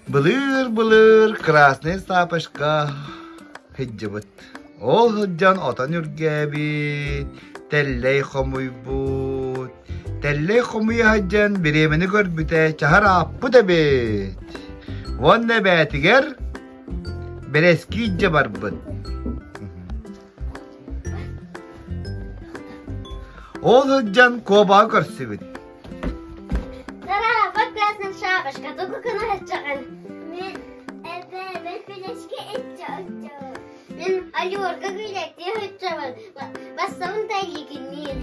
Былыыр-былыр Красный Сапочка сылдьыбыт. Ол сылдьан отон үргээбит, тэллэй хомуйбут. Тэллэй хомуйа сылдьан бириэмэни көрбүтэ чаһар ааппыт эбит. Уонна эбээтигэр бэрэски илдьэ барбыт. Ол сылдьан куобаҕы көрсүбүт. Здорово, Красная Шапочка, тугу гына сылдьаҕын? Мин эбээбэр пелечки иччэ Мин Алёрга күүлэктии сылдьабын. Бассабын да илигинниин.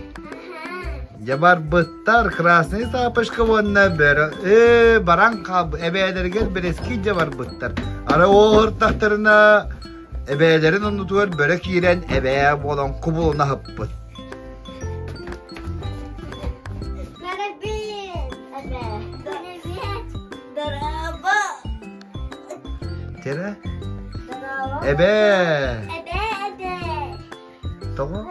Дьэ барбыттар Красный Шапочка уонна бөрө ээ баран хаалбыт эбээлэригэр бэрэски дьэ барбыттар. Ара оһортахтарына эбээлэрин оннутугар бөрө киирэн эбээ буолан кубулуна сыппыт. Кэрэ? Эбээ! Эбээ, эбээ. Тоҕо?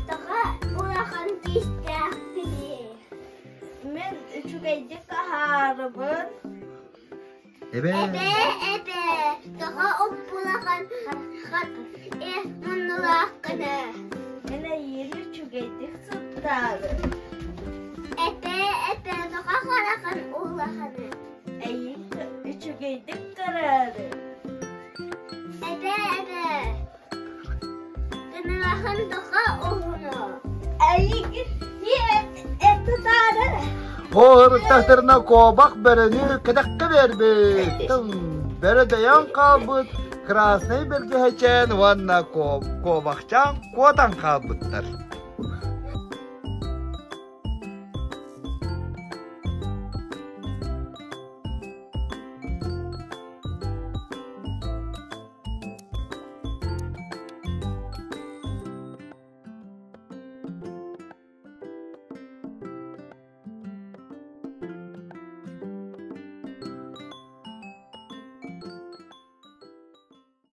Тоҕо улахан тиистээхпиний? Мин үчүгэйдик аһаарыбын. Эбээ. Эбээ, эбээ, тоҕо уппулахан э муннулааххына? Мин эйиэхэ үчүгэйдик сыттаары. Эбээ, эбээ, тоҕо харахан улаханы? Эйиэхэ үчүгэйдик көрөөрү. Эбээ, эбээ, Кынырахан тоҕо уһуну? Эйигин тутаары. Оһырыттахтарына куобах бөрөнү кэтэххэ биэрбит. Бөрө дөйөн хаалбыт, Красный бэргэһэчээн уонна куобахчаан куотан хаалбыттар.